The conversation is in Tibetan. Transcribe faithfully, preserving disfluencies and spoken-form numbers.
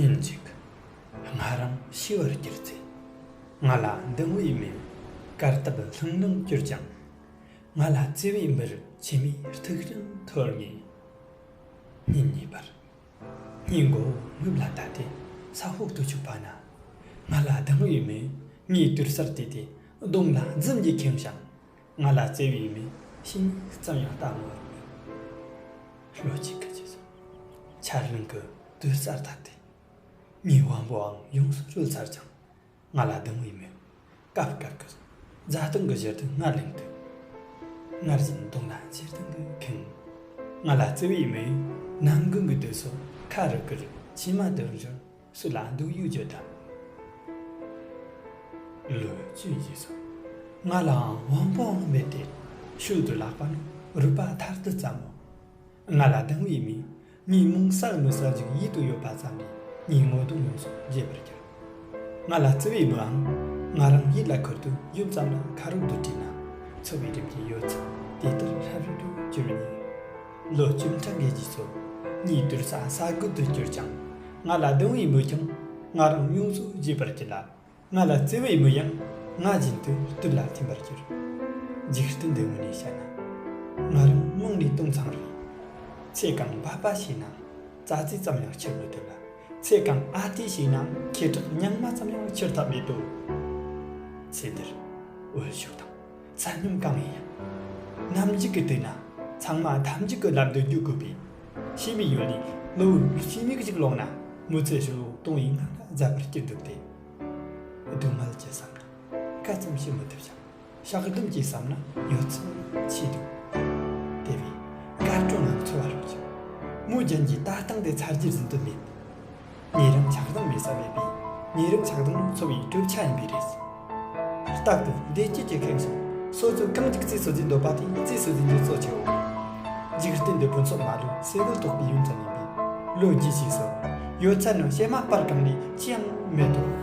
ཉིན་གཅིག་ང་རང་ཤི་བར་གྱུར་ཚེ། ང་ལ་འདང་བའི་མེ་གར་སྟབས་ལྷང་ལྷང་གྱུར་ཀྱང་། ང་ལ་བརྩེ་བའི་མིར་མཆི་མའི་ཐིགས་རིམ་འཐོར་ངེས། སྙིང་ཉེ་བར། སྙིང་མགོ་བོ་ངུབ་ལ་བལྟས་ཏེ་ས་འོག་ཏུ་ཆུག་པ་ན། ང་ལ་འདང་བའི་མེ་ངའི་དུར་སར་བལྟས་ཏེ་གདོང་ལ་འཛུམ་གྱིས་ཁེངས་ཤིང་། ང་ལ་བརྩེ་བའི་མེ་ཤི་མིག་ཙམ་ཡང་ལྟ་མི་བར་མེད། ལོ་གཅིག་གི་རྗེས་སུ། ཆར་རླུང་གིས་དུར་སར་བཏབ་སྟེ། ངའི་དབང་པོའང་ཡོངས་སུ་རུལ་ཚར་ཀྱང་། ང་ལ་འདང་བའི་མེ་སྐབས་སྐབས་ཀྱི་རྫ་སྟེང་གི་ཞལ་དུ་སྔར་ལེན་དུ། སྔར་བཞིན་གདོང་ལ་འཆི་སྟེང་གི་ཁེངས། ང་ལ་བརྩེ་བའི་མེ་ནམ་གུང་གི་དུས་སུ་ཁ་རུ་ཁུར་མཆི་མ་དུར་འབྱོར། སུ་ལ་འདུག་ཡུག་བརྗོད་དམ། ལོ་བཅུའི་རྗེས་སུ། ང་ལའང་དབང་པོའང་མེད་དེ། ཤུལ་དུ་ལྷག་པ་ནི་རུས་པ་ཐར་དུ་ཙམ་མོ། ང་ལ་འདང་བའི་མི། ངའི་མིང་གསལ་མི་གསལ་ཞིག་ཡིད་དུ་ཡོད་པ་ཙམ་ལས་ངའི་ངོ་གདོང་ཡོངས་སུ་བརྗེད་པར་གྱུར། ང་ལ་བརྩེ་བའི་མིའང་ང་རང་ཡིད་ལ་ཁུར་དུ་ཡུམ་ཙམ་ལ་ཁ་རོག་ཏུ་བྲིས་ན། འཚོ་བའི་རིམ་གྱིས་ཡོད་ཚད་དེ་ལྟར་ཧྲབ་རིབ་ཏུ་གྱུར་ནས། ལོ་བཅུ་ཕྲག་གི་རྗེས་སུ། ངའི་དུར་ས་ས་རྒོད་དུ་གྱུར་ཀྱང་། ང་ལ་འདང་བའི་མི་ཀྱང་ང་རང་ཡོངས་སུ་བརྗེད་པར་གྱུར་ལ། ང་ལ་བརྩེ་བའི་མི་ཡང་ང་བཞིན་དུ་དུར་ལ་ཐིམ་པར་གྱུར། འཇིག་རྟེན་འདི་ངོས་ནས་བཤད་ན། ང་རང་མང་ནས་དྭངས་གཙང་རེད། ཚེ་གང་འབད་པ་བྱས་ན་རྩྭ་རྫི་ཙམ་ཡང་ཁྱེར་མི་ཐུབ་ལ། ཚེ་གང་ཨ་ལྟོས་བྱས་ན་ཁེ་གྲགས་རྙིང་མ་ཙམ་ཡང་ཁྱེར་ཐབས་མེད་དོ། ཚེ་འདིར་འོལ་ཤོག་དང་ས་སྙོམས་གང་ཡིན་ཡང་། ནམ་འཇིག་གི་དུས་ན་ཚང་མ་ཐམས་ཅད་ཀྱི་ལམ་དུ་འཇུག་དགོས་པས། ཤི་མི་ཡོད་ལས་ལོ་བཅུ་མིག་ཅིག་ལོངས་ན་མི་ཚེ་ཕྱི་ལོ་སྟོང་ཡིན་ང་ལ་མཛའ་བར་སྐྱིད་འདུག་སྟེ། སྡུག་བསྔལ་གྱི་བསམ་ན་སྐད་ཙམ་བྱེད་མི་ཐུབ་ཅིང་། བཤགས་སྡོམ་གྱི་བསམ་ན་ཡོད་ཚད་ཆེས་སྡུག་དེ་བས་དགའ་སྤྲོ་ངང་འཚོ་བ་རོལ་ཅིང་། མོ་རྒྱན་གྱི་ལྟ་སྟངས་དེ་ཚར་རྒྱུར་ཟིན་དུ་མེད། ཉེ་རིང་ཆགས་སྡང་མེད་ས་མེད་པས། ཉེ་རིང་ཆགས་སྡང་ནི་འཚོ་བའི་གྲུབ་ཆ་ཡིན་པས་རེད། རྟག་ཏུ་བདེ་སྐྱིད་ཀྱི་ཁེངས་ཤིང་། སོ་སོ་གང་ཅིག་རྩིས་སུ་འཛིན་འདོད་པ་དེ་རྩིས་སུ་འཛིན་རྒྱུ་གཙོ་ཆེའོ། འཇིག་རྟེན་འདི་ཕུན་ཚོགས་མ་ལུས་སེ་གོལ་གཏོགས་པའི་ཡུམ་ཙམ་ཡིན་པས། ལོ་རྒྱུས་ཤིག་སོ། ཡོད་ཚད་ནི་བྱེ་མ་སྤར་གང་ལས་ཅི་ཡང་མེད་དོ།